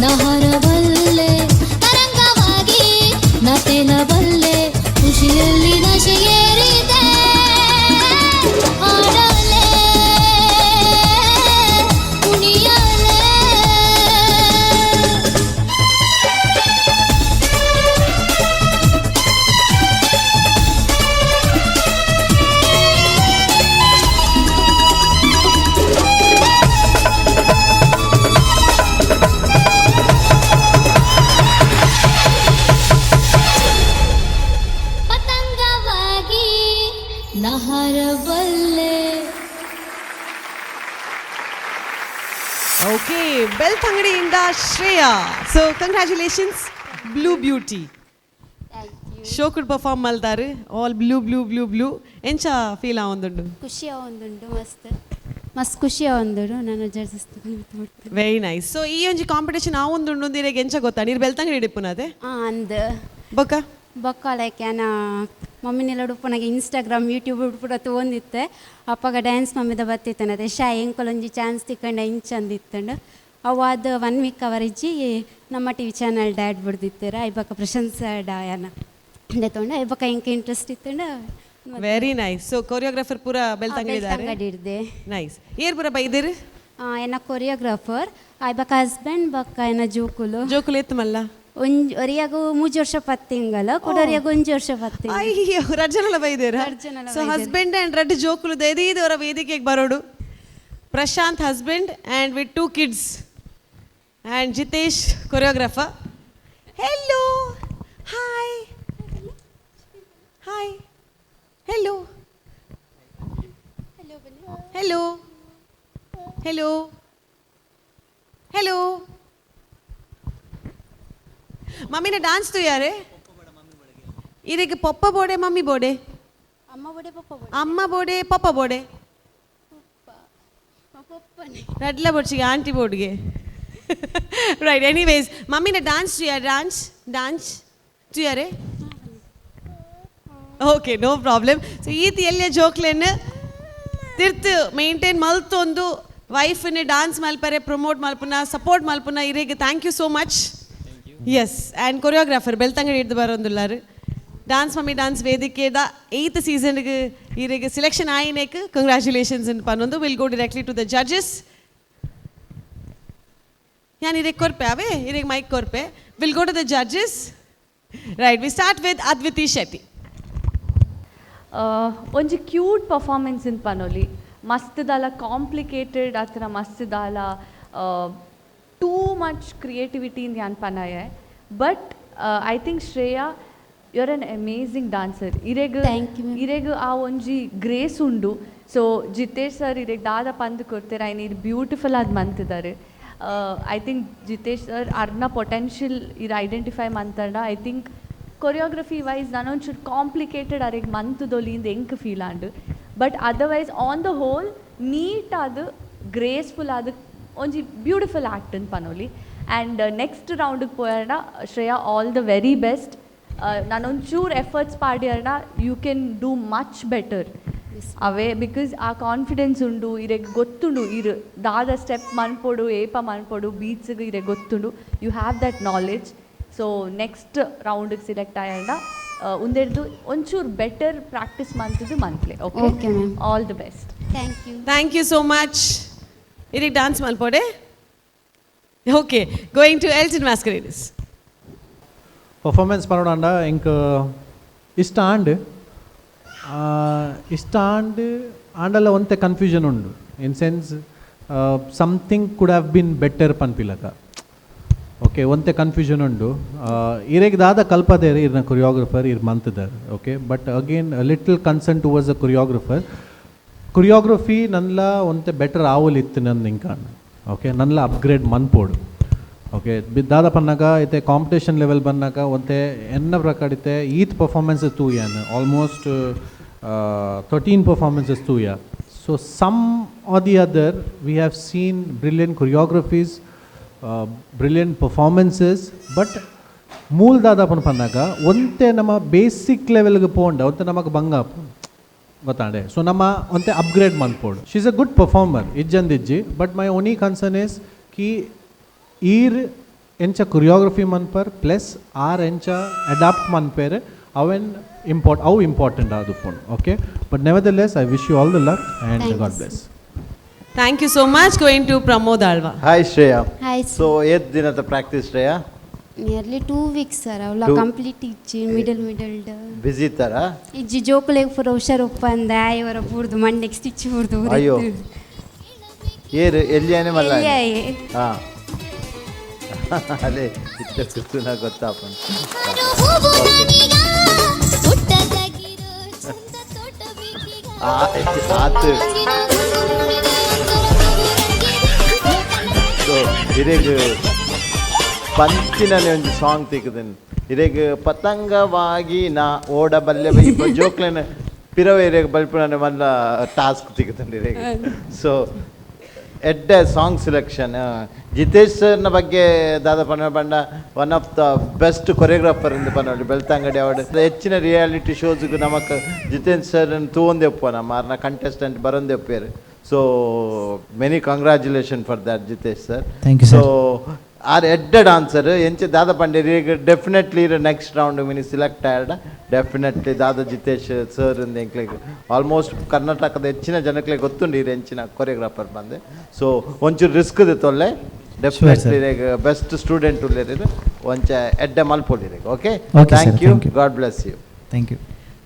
ನಹರಬಲ್ಲೆ, ತರಂಗವಾಗಿ ನ ತೇಲಬಲ್ಲೆ, ಖುಷಿಯಲ್ಲಿ ನಶೆಯೇರಿದೆ, ಹಾಡಲೆ ಕುಣಿಯಲೆ. ಪತಂಗವಾಗಿ ನಹರಬಲ್ಲೆ. ಓಕೆ, ಬೆಳ್ತಂಗಡಿಯಿಂದ Shreya. So congratulations, blue beauty ಶೋಕುಡ್ perform ಮಲ್ದಾರು. All blue blue blue blue. ಎಂಚ ಫೀಲ್ ಆವೊಂದುಂಡು? ಖುಷಿ ಆವೊಂದುಂಡು, ಮಸ್ತ್ ಮಸ್ತ್ ಖುಷಿ ಆವೊಂದುಂಡು. ನಾನು judges. Very nice. So ಈ ಒಂಜಿ ಕಾಂಪಿಟೇಷನ್ ಆವೊಂದುಂಡು ಇರೆಗ್ ಎಂಚ ಗೊತ್ತಾ? ನೀರು ಬೆಳ್ತಂಗಡಿ ಇಡಿಪ್ಪುನದೆ? ಹಾಂ, ಅಂದ್. ಬೊಕ್ಕ? ಬೊಕ್ಕ ಲೈಕ್ ಯಾನ ಮಮ್ಮಿನೆಲ್ಲ ಉಡುಪುನಾಗ ಇನ್ಸ್ಟಾಗ್ರಾಮ್, ಯೂಟ್ಯೂಬ್ ಪೂರ ತೂವೊಂದಿತ್ತೆ. ಅಪ್ಪಗ ಡ್ಯಾನ್ಸ್ ಮಮ್ಮಿದ ಬತ್ತಿತ್ತೇನೆ. ಅದೇ ಶಾ ಎಂಕೊಲೊಂಜಿ ಚಾನ್ಸ್ ತಿಕ್ಕಂಡ ಇಂಚಂದಿತ್ತಂಡು. ಅವು ಅದು ಒನ್ ವೀಕ್ ಅವರಿಜ್ಜಿ ನಮ್ಮ TV channel dad ಬಿಡ್ದಿತ್ತೀರ. ಐಬಕ್ಕ ಪ್ರಶಂಸಾ ಡಾಯನ ತೊಂಡ ಐಬಕ್ಕ ಎಂಕ interest ಇತ್ತಂಡು. Very nice. So choreographer ಪೂರ ಬೆಳ್ತಂಗಡಿ? ಬೆಳ್ತಂಗಡಿ ಇಡ್ದೆ. ನೈಸ್. ಏರ್ ಪೂರ ಬೈದಿರು? ಎನ್ನ ಕೊರಿಯೋಗ್ರಾಫರ್, ಐಬಕ್ಕ ಹಸ್ಬೆಂಡ್, ಬೊಕ್ಕ ಎನ್ನ ಜೋಕುಲು. ಜೋಕುಲು ಎತ್ತು ಮಲ್ಲ? ಒಂಜಿ ಒರಿಯಾಗು 3 ವರ್ಷ 10 ತಿಂಗಳ, ಕುಡೊರಿಯಾಗು 1 ವರ್ಷ 10 ತಿಂಗಳು. ಅಯ್ಯೋ, ರಡ್ಡ್ ಜನಲ ಬೈದೇರ? ರಡ್ಡ್ ಜನಲ ಸೊ ಬೈದೆರ್. ಹಸ್ಬೆಂಡ್ ಅಂಡ್ ರಡ್ಡ್ ಜೋಕುಲು ದಯದೀದವರ ವೇದಿಕೆಗೆ ಬರೋಡು. Prashant husband and with two kids and Jitesh choreographer. Hello, hi hi, hello hello hello hello. ಮಮ್ಮಿನ dance ತೂಯಾರೆ? ಇದಕ್ಕೆ ಪೊಪ್ಪ ಬೋಡೆ, ಮಮ್ಮಿ ಬೋಡೆ? ಅಮ್ಮ ಬೋಡೆ, ಪಪ್ಪ ಬೋಡೆ. ಅಮ್ಮ ಬೋಡೆ, ಪಪ್ಪ ಬೋಡೆ? ಪಪ್ಪನೆ. ರಡ್ಲ ಬೋಡ್ಚಿಗೆ, ಆಂಟಿ ಬೋರ್ಡ್ಗೆ. ರೈಟ್, ಎನಿವೇಸ್, ಮಮ್ಮಿನ ಡಾನ್ಸ್ ತುಯಾರ್? ಡಾನ್ಸ್ ಡಾನ್ಸ್ ತುಯಾರೆ? Okay, no problem. So ಈತ ಎಲ್ಲ ಜೋಕ್ಲೆನ್ ತಿರ್ತು ಮೇಂಟೈನ್ ಮಲ್ತೊಂದು ವೈಫ್ನ ಡಾನ್ಸ್ ಮಲ್ಪರೆ ಪ್ರಮೋಟ್ ಮಲ್ಪುನ, ಸಪೋರ್ಟ್ ಮಲ್ಪುನ ಇರೆಗ್ thank you so much. Yes, and choreographer Belthangady ಹಿಡ್ದು ಬರೋಂದುಲ್ಲಾರು. Dance mummy dance ವೇದಿಕೆದ eighth ಸೀಸನ್ಗೆ ಇರೆಗ್ selection ಆಯಿನೇಕ್ congratulations ಪನ್ನೊಂದು will go directly to the judges. ಯಾನ್ ಇರೆಗ್ ಕೊರ್ಪೆ, ಅವೇ ಇರೆಗ್ mic ಕೊರ್ಪೆ. Will go to the judges. Right, we start with Adviti Shetty. ಒಂಜಿ cute performance in ಪನೊಲಿ. ಮಸ್ತ್ ದಾಲ complicated ಅತ್ರ ಮಸ್ತ್ ದಾಲ too much creativity in ಯಾನ್ ಪನಾಯೆ, but I think Shreya, you are an amazing dancer. ಇರೆಗ್ ಇರೆಗ್ ಆ ಒಂಜಿ ಗ್ರೇಸ್ ಉಂಡು. ಸೊ ಜಿತೇಶ್ ಸರ್ ಇರೆಗ್ ದಾದ ಪಂದ್ ಕೊರ್ತೆರ್, ಐನ್ ಇರ್ ಬ್ಯೂಟಿಫುಲ್ ಆದ್ ಮಂತಿದ್ದಾರೆ. I think Jitesh sir ಅರ್ನ ಪೊಟೆನ್ಷಿಯಲ್ ಇರ್ ಐಡೆಂಟಿಫೈ ಮಂತಂಡ. I think choreography wise ನಾನೊಂಚೂರು complicated ಅರೆಗ್ ಮಂತುದೊಲಿ ಇಂದ್ ಎಂಕ್ feel and, but otherwise on the whole neat ಆದ್, ಗ್ರೇಸ್ಫುಲ್ ಆದ್, ಒಂಜಿ ಬ್ಯೂಟಿಫುಲ್ ಆ್ಯಕ್ಟ್ ಅಂತ ಪನೊಲಿ. ಆ್ಯಂಡ್ ನೆಕ್ಸ್ಟ್ ರೌಂಡಿಗೆ ಪೋಯರ್ಡ Shreya, all the very best. ನಾನೊಂಚೂರು efforts ಪಾಡ್ಯರ್ಡ you can do much better away, because ಆ ಕಾನ್ಫಿಡೆನ್ಸ್ ಉಂಡು ಇರೆಗ್, ಗೊತ್ತುಂಡು ಇರು ದಾದ ಸ್ಟೆಪ್ ಮನ್ಪೊಡು, ಏಪ ಮನ್ಪೊಡು, ಬೀಟ್ಸ್ಗೆ ಇರೆಗ್ ಗೊತ್ತುಂಡು. You have that knowledge. So next ರೌಂಡಿಗೆ select ಆಯಂಡ ಉಂದೆಡ್ದು ಒಂಚೂರು ಬೆಟರ್ ಪ್ರಾಕ್ಟೀಸ್ ಮಂತದ್ದು ಮಂತ್ಲೆ, okay? Okay, ma'am. All the best. Thank you. Thank you so much. ಇರೆಗ್ dance ಮಲ್ಪೊಡೆ. Okay, going to Elton Mascarenhas. Performance ಪನೋಡಂಡ ಎಂಕ್ ಇಷ್ಟ ಆಂಡ್, ಇಷ್ಟ ಆಂಡ್ ಆಂಡಲ ಒಂತೆ ಕನ್ಫ್ಯೂಷನ್ ಉಂಡು, in sense something could have been better ಪನ್ಪಿಲಕ. Okay, ಒಂತೆ ಕನ್ಫ್ಯೂಷನ್ ಉಂಡು. ಇರೆಗ್ ದಾದ ಕಲ್ಪದೇರು ಇರ್ನ ಕೊರಿಯೋಗ್ರಫರ್ ಇರ್ ಮಂತದರ್. Okay, but again little concern towards the choreographer. Choreography ನನ್ಲ ಒಂತೆ ಬೆಟರ್ ಆವಲಿತ್ತು ನನ್ನ ಇಂಕಾಂಡ್. ಓಕೆ, ನನ್ಲ ಅಪ್ಗ್ರೇಡ್ ಮನ್ಪೋಡು. ಓಕೆ, ದಾದ ಪನ್ನಾಗ ಇತ್ತೆ ಕಾಂಪಿಟೇಷನ್ ಲೆವೆಲ್ ಬಂದಾಗ ಒಂತೆ ಎನ್ನ ಪ್ರಕಾರ ಇತ್ತೆ ಈತ್ ಪರ್ಫಾರ್ಮೆನ್ಸಸ್ ತೂಯಾನ್, ಆಲ್ಮೋಸ್ಟ್ 13 ಪರ್ಫಾರ್ಮೆನ್ಸಸ್ ತೂಯ. So some or the other we have seen brilliant choreographies, brilliant performances, but ಮೂಲ ದಾದ ಪನ್ನಾಗ ಒಂತೆ ನಮ್ಮ ಬೇಸಿಕ್ ಲೆವೆಲ್ಗೆ ಪೋಂಡ ಒಂತೆ ನಮಗೆ ಬಂಗ ಗೊತ್ತಾಂಡೆ. ಸೊ ನಮ್ಮ ಒಂತೆ ಅಪ್ಗ್ರೇಡ್ ಮನ್ಪೋಡು. She is a good performer, ಇಜ್ಜಂದಿಜ್ಜಿ, but my only concern is ಕಿ ಈರ್ ಎಂಚ ಕೊರಿಯೋಗ್ರಫಿ ಮನ್ಪರ್ ಪ್ಲಸ್ ಆರ್ ಎಂಚ ಅಡಾಪ್ಟ್ ಮನ್ಪೇರ್ ಅವೆನ್ ಇಂಪಾರ್ಟ್ ಅವು important ಆದುಪ್ಪುಂಡು. Okay, but nevertheless I wish you all the luck and God bless. Thank you so much. Going to Pramod Alva. Hi Shreya. Hi. So ಏತ್ ದಿನದ practice Shreya? Nearly 2 weeks sir. ಅವಲ complete ಇಜ್ಜಿ, middle middle. ಬಿಸಿ ಇತ್ತಾರ? ಇಜ್ಜಿ, ಜೋಕುಲೆಗ್ ಪೂರ ಹುಷಾರು ಒಪ್ಪಂದ ಆಯವರ ಬೂರ್ದು ಮಂಡೆಗ್ stitch ಬೂರ್ದು. ಅಯ್ಯೋ, ಏರು ಎಲ್ಲಿಯಾನೆ ಮಲ್ಲ? ಎಲ್ಯಾಯೆ. ಹಾಂ, ಅಲ್ಲೇ ಇತ್ತ ಕುತ್ತುನ ಗೊತ್ತಾಪನ್. ಆತು. ಸೊ ಇರೆಗ್ ಪಂಚಿನನೆ ಒಂಜಿ ಸಾಂಗ್ ತಿಕ್ಕುದನ್. ಇರೆಗ್ ಪತಂಗವಾಗಿ ನಾ ಓಡಬಲ್ಲೆ, ಜೋಕ್ಲೆನ ಪಿರವೆ ಇರೆಗ್ ಬಲ್ಪುನನೆ ಮಲ್ಲ ಟಾಸ್ಕ್ ತಿಕ್ಕುದುಂಡು ಇರೆಗ್. ಸೊ ಎಡ್ಡೆ ಸಾಂಗ್ ಸೆಲೆಕ್ಷನ್. ಜಿತೇಶ್ ಸರ್ನ ಬಗ್ಗೆ ದಾದ ಪಂಡ ಪಂಡ, one of the best choreographer ಇಂದು ಪನೊಲಿ. ಬೆಳ್ತಂಗಡಿ ಅವಾರ್ಡ್, ಹೆಚ್ಚಿನ ರಿಯಾಲಿಟಿ ಶೋಸ್ಗೆ ನಮಕ್ ಜಿತೇಶ್ ಸರ್ ತೂವೊಂದೆಪ್ಪ, ನಮ್ಮ ಆರ್ನ contestant ಬರೊಂದೆಪ್ಪೇರು. So many congratulation for that, Jitesh sir. Thank you, sir. So R ಎಡ್ಡೆ ಡಾನ್ಸರ್. ಎಂಚ ದಾದ ಪಂಡೇರಿ, ಈಗ definitely next round mini select ಆಯಡ definitely ದಾದ ಜಿತೇಶ್ ಸರ್ ಇಂದ ಎಂಕ್ಲೆಗ್ ಆಲ್ಮೋಸ್ಟ್ ಕರ್ನಾಟಕದ ಹೆಚ್ಚಿನ ಜನಕ್ಲೆ ಗೊತ್ತುಂಡು ಈ ಎಂಚಿನ ಕೊರಿಯೋಗ್ರಾಫರ್ ಬಂದೆ. ಸೊ ಒಂಚೂರು ರಿಸ್ಕ್ ತೊಲ್ಲೆ. ಡೆಫಿನೆಟ್ಲಿ ಈಗ ಬೆಸ್ಟ್ ಸ್ಟೂಡೆಂಟ್ ಉಲ್ಲೇರಿ, ಒಂಚ ಎಡ್ಡೆ ಮಲ್ಪೊಲಿರಿ. Okay. Okay, sir. Thank you. Thank you. God bless you. Thank you.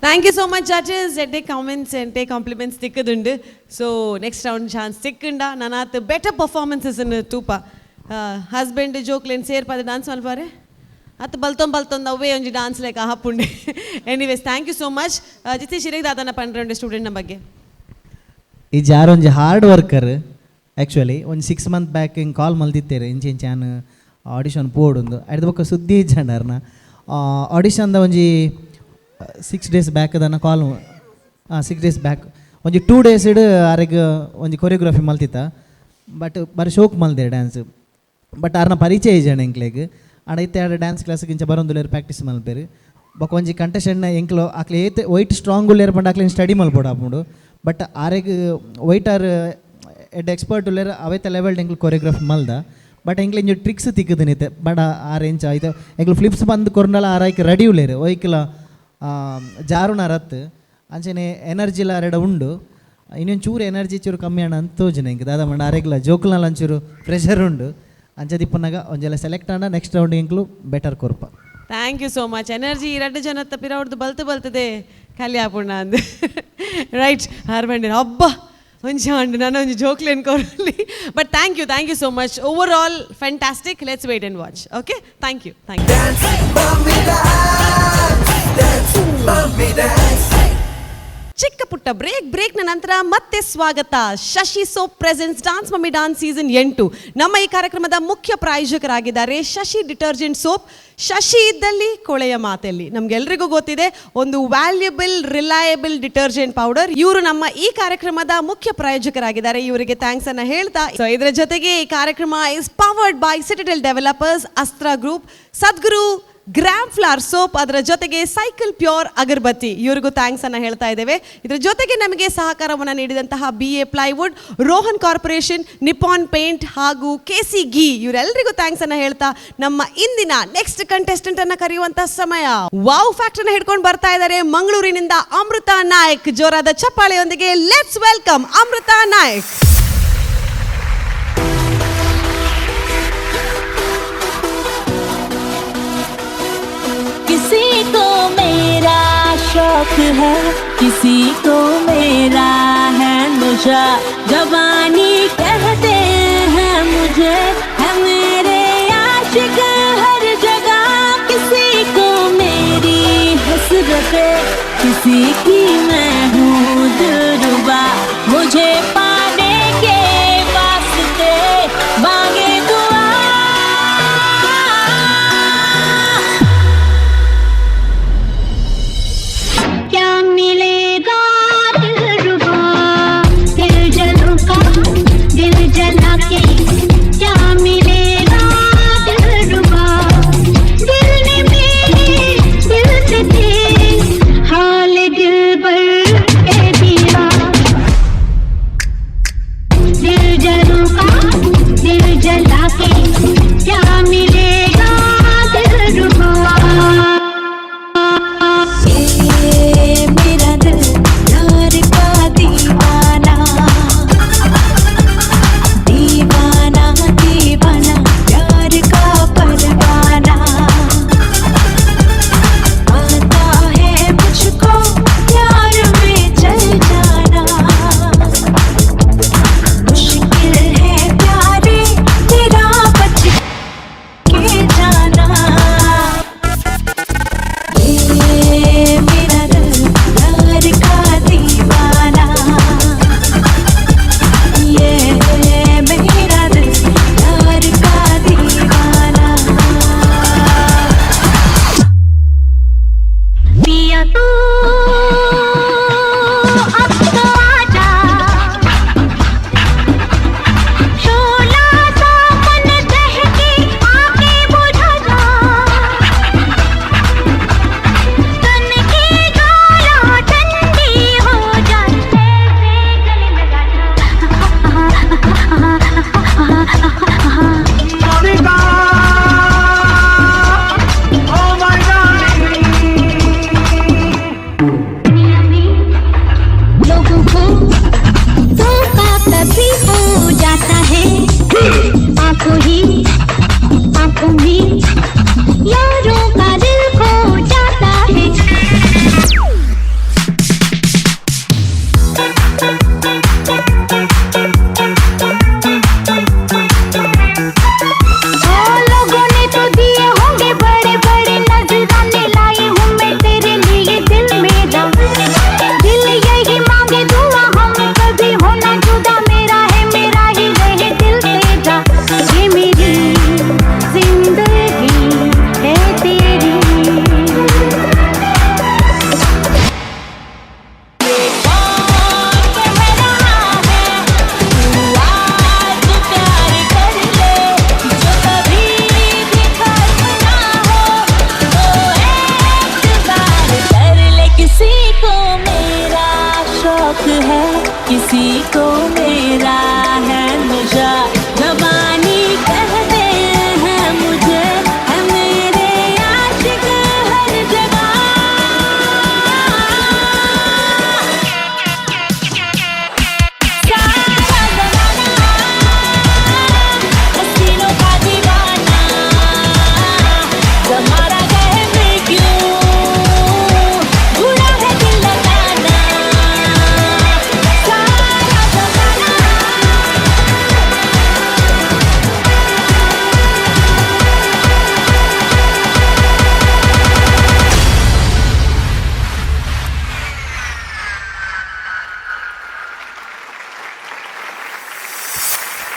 Thank you so much, judges. ಎಡ್ಡೆ ಕಾಮೆಂಟ್ಸ್, ಎಡ್ಡೆ ಕಾಂಪ್ಲಿಮೆಂಟ್ಸ್ ತಿಕ್ಕದುಂಡು. So next round chance ತಿಕ್ಕಂಡ ನಾನಾತ್ better performances ತೂಪ. Husband ಜೋಕ್ಲೆನ್ ಸೇರ್ಪಾದ dance ಮಲ್ಪಾರೆ ಅತ್ತ ಬಲ್ತೊಂದು ಬಲ್ತೊಂದು ಅವೇ ಒಂಜಿ ಡಾನ್ಸ್ ಲೆಕ್ಕ ಹಾಪುಂಡೆ. Anyways, thank you so much. Jitesh, ಇರೆಗ್ ದಾದನ ಪಂಡ್ರೆ ಸ್ಟೂಡೆಂಟ್ನ ಬಗ್ಗೆ? ಈ ಜಾರೊಂಜಿ hard worker. Actually ಒಂದು 6 ಮಂತ್ ಬ್ಯಾಕ್ ಹಿಂಗೆ ಕಾಲ್ ಮಲ್ದಿತ್ತೇರು, ಇಂಚ ಇಂಚ ಯಾನ್ ಆಡಿಷನ್ ಪೋಡುಂದು. ಅಯ್ದು ಬೊಕ್ಕ ಸುದ್ದಿ ಇಜ್ಜಂಡರ್ನ. ಆಡಿಷನ್ದ ಒಂಜಿ 6 ಡೇಸ್ ಬ್ಯಾಕ್ ದನ ಕಾಲ್, ಹಾಂ, 6 ಡೇಸ್ ಬ್ಯಾಕ್ ಒಂಜಿ 2 ಡೇಸ್ ಇಡ್ ಆರೆಗ್ ಒಂಜಿ ಕೊರಿಯೋಗ್ರಫಿ ಮಲ್ತಿತ್ತ. ಬಟ್ ಬಾರಿ ಶೋಕ್ ಮಲ್ದೆ ಡ್ಯಾನ್ಸ್. ಬಟ್ ಆರ್ನ ಪರಿಚಯ ಇಜ್ಜಂಡ ಎಂಕ್ಲೆಗ್. ಆಂಡ ಇತ್ತೆ ಆಡ ಡ್ಯಾನ್ಸ್ ಕ್ಲಾಸ್ಗೆ ಇಂಚ ಬರೊಂದುಲ್ಲೆರ್, ಪ್ರಾಕ್ಟೀಸ್ ಮಲ್ಪೆರ್. ಬೊಕ್ಕ ಒಂಜಿ ಕಂಟೆಸ್ಟೆಂಟ್ನ ಎಂಕ್ಲು ಅಕ್ಲೆ ಏತ್ ವೈಟ್ ಸ್ಟ್ರಾಂಗ್ ಉಲ್ಲೆರ್ ಪಂಡ ಅಕ್ಲೆನ್ ಸ್ಟಡಿ ಮಲ್ಪೊಡು ಬಟ್ ಆರೆಗ್ ವೈಟ್ ಆರ್ ಎಡ್ಡೆ ಎಕ್ಸ್ಪರ್ಟ್ ಉಲ್ಲೆರ್, ಅವೇತ ಲೆವೆಲ್ ಎಂಕ್ಲು ಕೊರಿಯೋಗ್ರಫಿ ಮಲ್ದ. ಬಟ್ ಎಂಕ್ಲೆ ಇಂಜಿ ಟ್ರಿಕ್ಸ್ ತಿಕ್ಕುದಿನಿತ್ತೆ. ಬಟ್ ಆರ್ ಎಂಚ ಐತೆ ಎಂಕ್ಲು ಫ್ಲಿಪ್ಸ್ ಬಂದು ಕೊರ್ನಲ ಆರ್ ಐಕ್ ರೆಡಿ ಉಲ್ಲೆರ್. ಒಯ್ಕ್ಲ ಜಾರುನ ರತ್ ಅಂಚನೆ ಎನರ್ಜಿಲ ಅರೆಡ ಉಂಡು. ಇನ್ನೊಂದು ಚೂರು ಎನರ್ಜಿ ಚೂರು ಕಮ್ಮಿ ಅಣ್ಣ ಅಂತ ತೋಜುನ ಎಂಕ್. ದಾದ ಮಂಡ ಅರೆಗ್ಲ ಜೋಕುಲ್ನಲ ಒಂಚೂರು ಪ್ರೆಷರ್ ಉಂಡು. ಅಂಚ ದಿಪ್ಪುನಗ ಒಂಜೆಲ್ಲ ಸೆಲೆಕ್ಟ್ ಆಂಡ ನೆಕ್ಸ್ಟ್ ರೌಂಡ್ ಎಂಕ್ಲು ಬೆಟರ್ ಕೊರ್ಪ. Thank you so much. Energy ರಡ್ಡು ಜನತ್ತ ಪಿರವಡ್ದು ಬಲ್ತು ಬಲ್ತದೆ ಖಾಲಿ ಆಪುಂಡ ಅಂದ್. ರೈಟ್, ಆರ್ ಹಬ್ಬ ಒಂಜಿ ಅಂಡ್ ನಾನು ಒಂಜಿ ಜೋಕ್ಲೆನ್ ಕೊರಲಿ. But thank you, thank you so much. Overall fantastic. Let's wait and watch. Okay, thank you, thank you. Mummy dance. ಚಿಕ್ಕ ಪುಟ್ಟ ಬ್ರೇಕ್. ಬ್ರೇಕ್ನ ನಂತರ ಮತ್ತೆ ಸ್ವಾಗತ. ಶಶಿ soap presents dance mummy dance season 8. ನಮ್ಮ ಈ ಕಾರ್ಯಕ್ರಮದ ಮುಖ್ಯ ಪ್ರಾಯೋಜಕರಾಗಿದ್ದಾರೆ ಶಶಿ ಡಿಟರ್ಜೆಂಟ್ ಸೋಪ್. ಶಶಿ ಇದ್ದಲ್ಲಿ ಕೊಳೆಯ ಮಾತೆಲ್ಲಿ. ನಮ್ಗೆಲ್ರಿಗೂ ಗೊತ್ತಿದೆ, ಒಂದು valuable reliable detergent powder. ಇವರು ನಮ್ಮ ಈ ಕಾರ್ಯಕ್ರಮದ ಮುಖ್ಯ ಪ್ರಾಯೋಜಕರಾಗಿದ್ದಾರೆ. ಇವರಿಗೆ thanks ಅನ್ನ ಹೇಳ್ತಾ, ಸೊ ಇದರ ಜೊತೆಗೆ ಈ ಕಾರ್ಯಕ್ರಮ is powered by Citadel developers, Astra group, Sadguru gram flower soap, ಅದರ ಜೊತೆಗೆ ಸೈಕಲ್ ಪ್ಯೂರ್ ಅಗರಬತ್ತಿ, ಇವರಿಗೂ thanks ಅನ್ನ ಹೇಳ್ತಾ ಇದ್ದೇವೆ. ಇದರ ಜೊತೆಗೆ ನಮಗೆ ಸಹಕಾರವನ್ನು ನೀಡಿದಂತಹ B A plywood, Rohan corporation, Nippon paint ಹಾಗೂ ಕೆ ಸಿ ಗೀ, ಇವರೆಲ್ಲರಿಗೂ thanks ಅನ್ನ ಹೇಳ್ತಾ ನಮ್ಮ ಇಂದಿನ ನೆಕ್ಸ್ಟ್ ಕಂಟೆಸ್ಟೆಂಟ್ ಅನ್ನ ಕರೆಯುವಂತ ಸಮಯ. ವಾವ್ ಫ್ಯಾಕ್ಟರ್ನ ಹಿಡ್ಕೊಂಡು ಬರ್ತಾ ಇದ್ದಾರೆ ಮಂಗಳೂರಿನಿಂದ ಅಮೃತ ನಾಯಕ್. ಜೋರಾದ ಚಪ್ಪಾಳೆಯೊಂದಿಗೆ let's welcome Amrita Nayak. किसी को मेरा शौक है, किसी को मेरा है नशा। जवानी कहते हैं मुझे, है मेरे आशिक हर जगह। किसी को मेरी हसरतें, किसी की मैं हूँ दिलरुबा। मुझे पाने के वास्ते मांगे दुआ। क्या मिलेगा दिलरुबा, दिल जलों का दिल जला के? क्या मिलेगा दिलरुबा? दिल ने मेरे दिल से तेरे हाल दिल भर कह दिया। दिल जलों का दिल जला के क्या मिलेगा?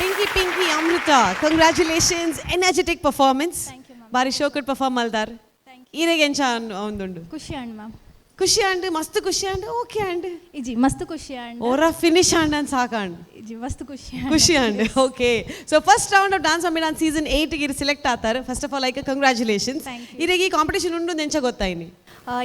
Pinky Pinky Amrutha, congratulations, energetic performance. ಬಾರಿ ಶೋಕಡ್ perform ಮಲ್ದಾರ್. ಈರೆಗೆ ಎಂಚ ಒಂದುಂಡು? ಖುಷಿ ಅಂಡ್ ಮ್ಯಾಮ್. ಖುಷಿ ಅಂಡ್, ಮಸ್ತ್ ಖುಷಿ and, okay and. ಇಜಿ, ಮಸ್ತ್ ಖುಷಿ ಅಂಡ್. ಓರ ಫಿನಿಶ್ ಅಂಡ್ ಅನ್ ಸಾಕಂಡ್. ಇಜಿ, ಮಸ್ತ್ ಖುಷಿ. ಖುಷಿ and. Okay, so first round of Dance Mummy Dance season 8 ಗೆ ಸೆಲೆಕ್ಟ್ ಆತಾರೆ. First of all, like, congratulations. ಇರೆಗೆ ಈ ಕಾಂಪಿಟೇಷನ್ ಉಂಡು ಎಂಚ ಗೊತ್ತಾಯ್ನಿ?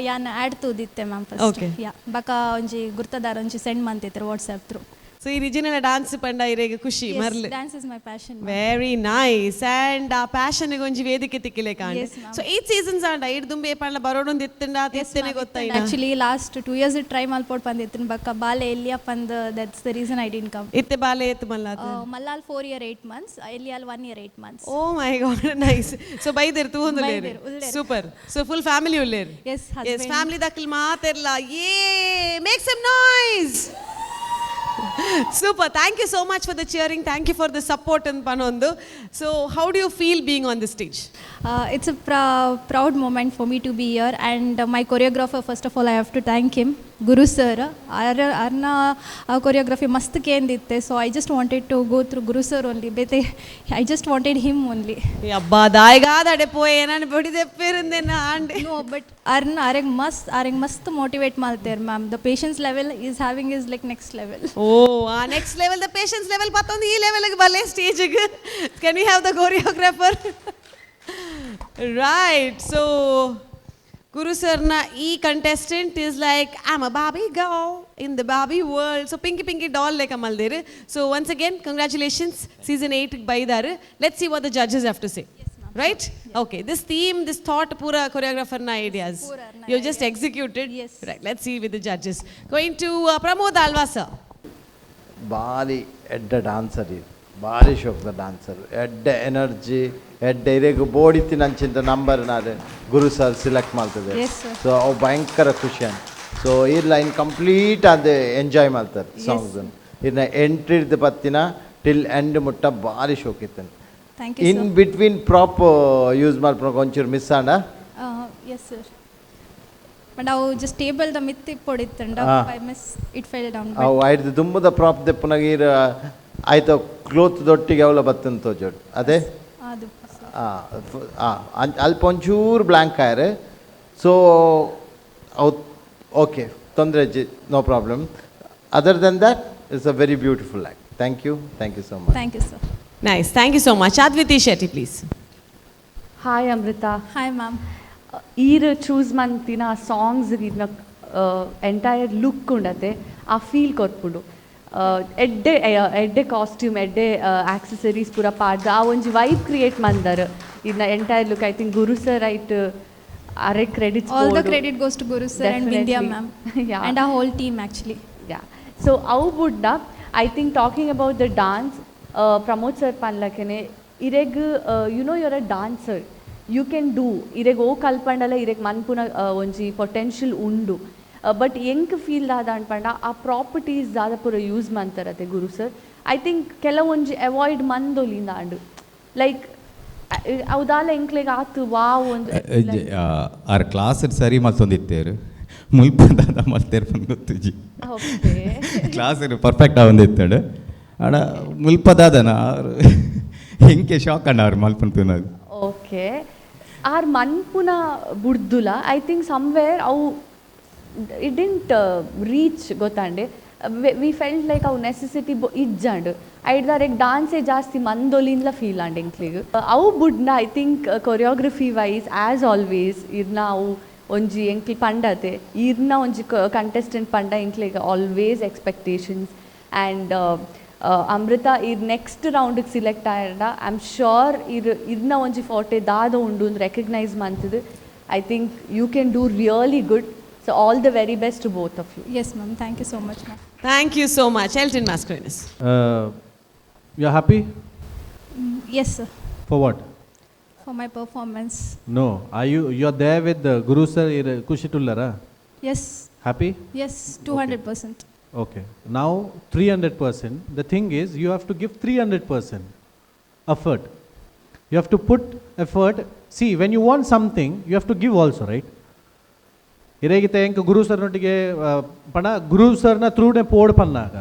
ಯಾನ್ ಆ್ಯಡ್ ತೂದಿತ್ತೆ ma'am first. ಯಾ, ಬಕ ಒಂಜಿ ಗುರ್ತದಾರ ಒಂಜಿ ಸೆಂಡ್ ಮಂತಿತ್ರು WhatsApp through. So ಈ ರಿಜಿನಲ್ ಡಾನ್ಸ್ ಪಂಡ ಇರೆಗೆ ಖುಷಿ ಮರ್ಲ್. Dance is my passion. Very nice. And ಆ ಪ್ಯಾಷನ್ ಒಂಜಿ ವೇದಿಕೆ ತಿಕ್ಕಿಲೆ ಕಾಂಡ್. Yes, ma'am. So 8 seasons and ಐಡ್ ದುಂಬೆ ಪಂಡ ಬರೋಡೊಂದು ಇತ್ತಂಡ ಇತ್ತನೆ ಗೊತ್ತಾಯ್ನ? Actually last 2 years try ಮಲ್ಪೋಡ್ ಪಂದಿತ್ತಿನ, ಬಕ್ಕ ಬಾಲೆ ಎಲ್ಲಿಯ ಪಂದ್, that's the reason I didn't come. ಇತ್ತೆ ಬಾಲೆ ಏತ್ ಮಲ್ಲಾತ? ಮಲ್ಲಾಲ್ 4 year 8 months, ಎಲ್ಲಿಯಾಲ್ 1 year 8 months. Oh my God, nice. So ಬೈದೆರ್ ತೂಂದುಲ್ಲೇರು? ಬೈದೆರ್, ಉಲ್ಲೇರ್. Super. So full family ಉಲ್ಲೇರು? Yes, S. Husband. Family ದಕ್ಕಲ್ ಮಾತೆರ್ಲ ಏ make some noise. Super. Thank you so much for the cheering, thank you for the support ಅಂತ ಪನೊಂದು. So how do you feel being on the stage? It's a proud moment for me to be here, and my choreographer, first of all, I have to thank him, Guru sir. ಅರ್ನ choreography ಮಸ್ತ್ ಕೇಂದಿತ್ತೆ. So I just wanted to go through Guru sir only. ಬೇತೆ I just wanted him only. ಅಬ್ಬಾ, ದಾಯ್ಗಾದಡೆ ಪೋಯೆ ನಾನು ಬಡಿದೆಪ್ಪಿರುಂದೆನ and. No, but ಅರ್ನ ಅರೆಗ್ ಮಸ್ತ್ motivate ಮಾಡ್ತಾರೆ ma'am. The patience level he's having is like next level. ಓ, ಆ next level, the patience level ಪತ್ತೊಂದು ಈ ಲೆವೆಲ್ಗೆ ಬಲ್ಲೆ ಸ್ಟೇಜಿಗೆ. Can we have the choreographer? Right, so ಗುರು ಸರ್ನ ಈ contestant is like, "I'm a Barbie girl in the Barbie world." So pinky pinky doll ಲೆಕ್ಕ ಮಲ್ದೇರು. So once again, congratulations. Season 8 ಬೈದಾರು. Let's see what the judges have to say, right? Okay, this theme, this thought ಪೂರ ಕೊರಿಯೋಗ್ರಾಫರ್ನ ideas. You just executed. Right, let's see with the judges. Going to Pramod Alva sir. ಬಾರಿ ಎಡ್ಡೆ dancer ಇದು, ಭಾರಿ ಶೋಕ್ದ dancer, ಎಡ್ಡೆ energy, ಎಡ್ಡೆ ಇರೆಗ್ ಬೋಡಿತ್ತಿನ ಅಂಚಿಂತ number ನಾರೆ ಗುರು sir select ಮಾಡ್ತದೆ. Yes, sir. So ಅವು ಭಯಂಕರ ಖುಷಿ ಅಂತ. ಸೊ ಈ ಲೈನ್ ಕಂಪ್ಲೀಟ್ ಅದು ಎಂಜಾಯ್ ಮಾಡ್ತಾರೆ ಸಾಂಗ್ಸ್. ಇನ್ನು ಎಂಟ್ರಿದ ಪತ್ತಿನ ಟಿಲ್ ಎಂಡ್ ಮುಟ್ಟ ಭಾರಿ ಶೋಕ್ ಇತ್ತು. Thank you. In between prop use ಮಾಡ್ಕೊಂಡು ಒಂಚೂರು ಮಿಸ್ ಆಂಡ. Yes sir, but ಅವು ಜಸ್ಟ್ ಟೇಬಲ್ the ಮಿತ್ತ್ ಪೊಡಿತ್ತಂಡ. I miss it, fell down. ಅವು ಐದು ದುಂಬದ ಪ್ರಾಪ್ ದೆಪ್ಪುನಾಗ ಈರ ಆಯ್ತು, ಕ್ಲೋತ್ ದೊಟ್ಟಿಗೆ ಅವಲ ಬತ್ತಂತ ತೋಜೋಡು ಅದೇ. ಅದು. ಅಲ್ಪ ಒಂಚೂರು ಬ್ಲ್ಯಾಂಕ್ ಆಯ್ರೆ. ಸೊ ಅವು ಓಕೆ, ತೊಂದರೆ G, no problem. Other than that, it's a very beautiful act. Thank you, thank you so much. Thank you sir. Nice, thank you so much. Adviti Shetty, please. Hi Amrutha. Hi ma'am. ಈರ್ choose ಮಂತಿನ songs ಇರ್ನ entire look ಉಂಡತೆ, ಆ feel ಕೊರ್ಪುಂಡು. ಎಡ್ಡೆ ಎಡ್ಡೆ costume, ಎಡ್ಡೆ accessories ಪೂರ ಪಾಡ್ದು ಆ ಒಂಜಿ ವೈಬ್ ಕ್ರಿಯೇಟ್ ಮಂದರ್. ಇದನ್ನ entire look, I think Guru sir ಐಟ್ ಅರೆ credits. All the credit goes to Guru sir and Vindhya ma'am and ಆ whole team actually. Yeah, so ಅವು ಬುಡ್ಡ I think talking about the dance, Pramod sir ಪನ್ಲಕೆನೆ ಇರೆಗ್ you're a dancer, you can do. ಇರೆಗ್ ಓ ಕಲ್ಪಂಡಲ ಇರೆಗ್ ಮನ್ಪುನ ಒಂಜಿ potential ಉಂಡು. But ಎಂಕ್ feel ದಾದ ಅನ್ಪಂಡ, ಆ ಪ್ರಾಪರ್ಟೀಸ್ ದಾದ ಪೂರ ಯೂಸ್ ಮಂತಾರತೆ ಗುರು sir, I think ಕೆಲವೊಂಜಿ ಅವಾಯ್ಡ್ ಮಂದೊಲಿಂದ ಅಂಡು ಲೈಕ್ ಅವು ದಾಲ ಎಂಕ್ಲೆಗ್ ಆತು ವಾವ್ ಒಂದು. ಆರ್ ಕ್ಲಾಸ್ ಸರಿ ಮಲ್ತೊಂದಿತ್ತೇರು, ಮುಲ್ಪ ದಾದ ಮಲ್ತೇರು ಪಂದ್ ಗೊತ್ತುಜಿ. ಕ್ಲಾಸ್ ಪರ್ಫೆಕ್ಟ್ ಆವೊಂದಿತ್ತಡು, ಆಡ ಮುಲ್ಪ ದಾದನ ಆರ್ ಎಂಕೆ ಶಾಕ್ ಅಂಡ ಆರ್ ಮಲ್ಪಂತುನದು. ಓಕೆ, ಆರ್ ಮನ್ಪುನ ಬುಡ್ದುಲ, I think somewhere ಅವು it didn't reach ಗೊತ್ತಾಂಡೆ. We felt like ಅವು ನೆಸೆಸಿಟಿ ಇಜ್ಜಾಂಡ್. ಐಡ್ದಾರೆಗ್ ಡಾನ್ಸೇ ಜಾಸ್ತಿ ಮಂದೊಲಿಂದ್ಲ ಫೀಲ್ ಆಂಡ್ ಎಂಕ್ಲೆಗ್. ಅವು ಬುಡ್ನ I think choreography wise, as always, ಇರ್ನ ಅವು ಒಂಜಿ ಎಂಕ್ಲ್ ಪಂಡತೆ, ಇರ್ನ ಒಂಜಿ ಕಂಟೆಸ್ಟೆಂಟ್ ಪಂಡ ಎಂಕ್ಲೆಗ್ always expectations. And ಅಮೃತ ಇರ್ ನೆಕ್ಸ್ಟ್ ರೌಂಡಿಗೆ ಸಿಲೆಕ್ಟ್ ಆಯಂಡ I am sure ಇರ್ ಇರ್ನ ಒಂಜಿ ಫೋರ್ಟೆ ದಾದ ಉಂಡು ಅಂದ್ recognise ಮಂತದು I think you can do really good. So all the very best to both of you. Yes ma'am, thank you so much ma'am. Thank you so much. Elton Mascarenhas. You are happy? Yes sir. For what? For my performance. No, are you you are there with Guru sir? ಖುಷಿ ತುಲ್ಲರಾ? S. Happy? Yes, 200%. Okay. Now 300%. The thing is, you have to give 300% effort. You have to put effort. See, when you want something, you have to give also, right? ಇರೇಗಿತ ಎಂಕ್ ಗುರು ಸರ್ನೊಟ್ಟಿಗೆ ಪಣ ಗುರು ಸರ್ನ ತ್ರೂನೆ pod ಪನ್ನಾಗ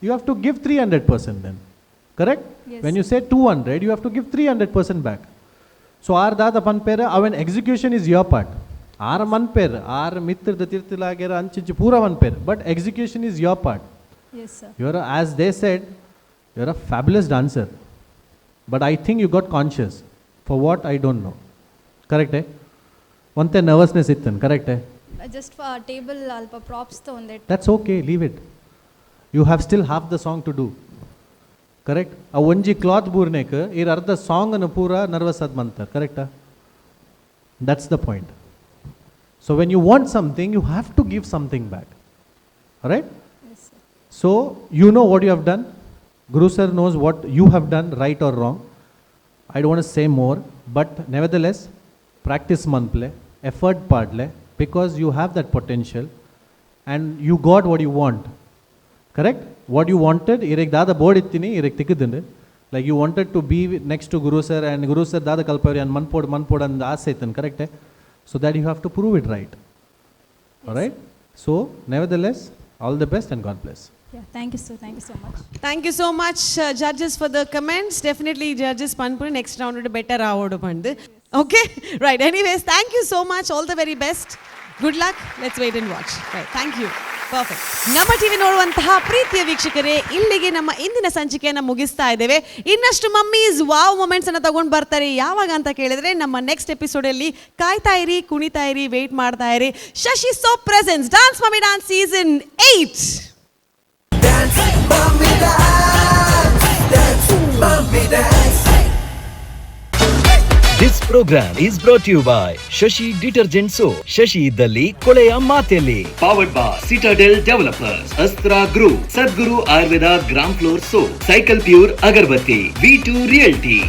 you have to give 300% then. Correct? Yes. When you say 200, you have to give 300% back. So are ದಾದ ಪನ್ಪೇರ್ ಅವನ್ execution is your part. R ಮನ್ಪೇರ್ R ಮಿತ್ರದ ತಿರ್ತಿಲಾಗ್ಯಾರ ಅಂಚಿಂಚಿ ಪೂರ ಮನ್ಪೇರ್, but execution is your part. Yes sir. You are, as they said, you are a fabulous dancer, but I think you got conscious for what I don't know. ಕರೆಕ್ಟೇ? ಒಂತೆ nervousness ಇತ್ತನ್, ಕರೆಕ್ಟೇ? Just table ಅಲ್ಪ props ತಗೊಂಡೆ. That's okay, leave it. You have still half the song to do, correct? ಆ ಒಂಜಿ cloth ಬೂರ್ನೇಕ್ ಇರ್ ಅರ್ಧ song ಪೂರ nervous ಅದ್ ಮಂತಾರೆ, ಕರೆಕ್ಟಾ? That's the point. So when you want something, you have to give something back, right? So you know what you have done. Guru sir knows what you have done, right or wrong. I don't say more, but nevertheless practice ಮನ್ಪ್ಲೆ, effort ಪಾಡ್ಲೆ, because you have that potential and you got what you want, correct? What you wanted, ಇರೆಗ್ ದಾದ board ಇತ್ತೀನಿ ಇರೆಗ್ ತಿಕ್ಕದಿಂಡು, like you wanted to be next to Guru sir, and Guru sir ದಾದ ಕಲ್ಪವ್ರಿ and ಮನ್ಪೋಡ್ ಮನ್ಪೋಡ್ ಅಂದ್ ಆಸೆ ಇತ್ತನ್, ಕರೆಕ್ಟೇ? So that you have to prove it right, right? So nevertheless, all the best and God bless. Thank you sir, thank you so much. Thank you so much, judges, for the comments. Definitely, judges ಪನ್ಪುನಿ next round better ಆವೋಡು ಪಂದು. Okay, right. Anyways, thank you so much. All the very best. Good luck. Let's wait and watch. Right, thank you. Perfect. ನಮ್ಮ TV ನೋಡುವಂತಹ ಪ್ರೀತಿಯ ವೀಕ್ಷಕರೇ, ಇಲ್ಲಿಗೆ ನಮ್ಮ ಇಂದಿನ ಸಂಚಿಕೆಯನ್ನು ಮುಗಿಸ್ತಾ ಇದ್ದೇವೆ. ಇನ್ನಷ್ಟು ಮಮ್ಮೀಸ್ ವಾವ್ ಮೊಮೆಂಟ್ಸ್ ಅನ್ನು ತಗೊಂಡು ಬರ್ತಾರೆ. ಯಾವಾಗ ಅಂತ ಕೇಳಿದ್ರೆ ನಮ್ಮ ನೆಕ್ಸ್ಟ್ ಎಪಿಸೋಡಲ್ಲಿ. ಕಾಯ್ತಾ ಇರಿ, ಕುಣಿತಾ ಇರಿ, ವೇಟ್ ಮಾಡ್ತಾ ಇರಿ. Shashi Soap presents Dance Mummy Dance season 8. Dance, mommy, dance. Dance, mommy, dance. This program is brought you by Shashi detergent soap. Shashi ಇದ್ದಲ್ಲಿ ಕೊಳೆಯ ಮಾತೆಲ್ಲಿ. Powered by Citadel Developers, Astra Group, Sadguru Ayurveda Gram Flour Soap, Cycle Pure agarbatti, V2 Realty.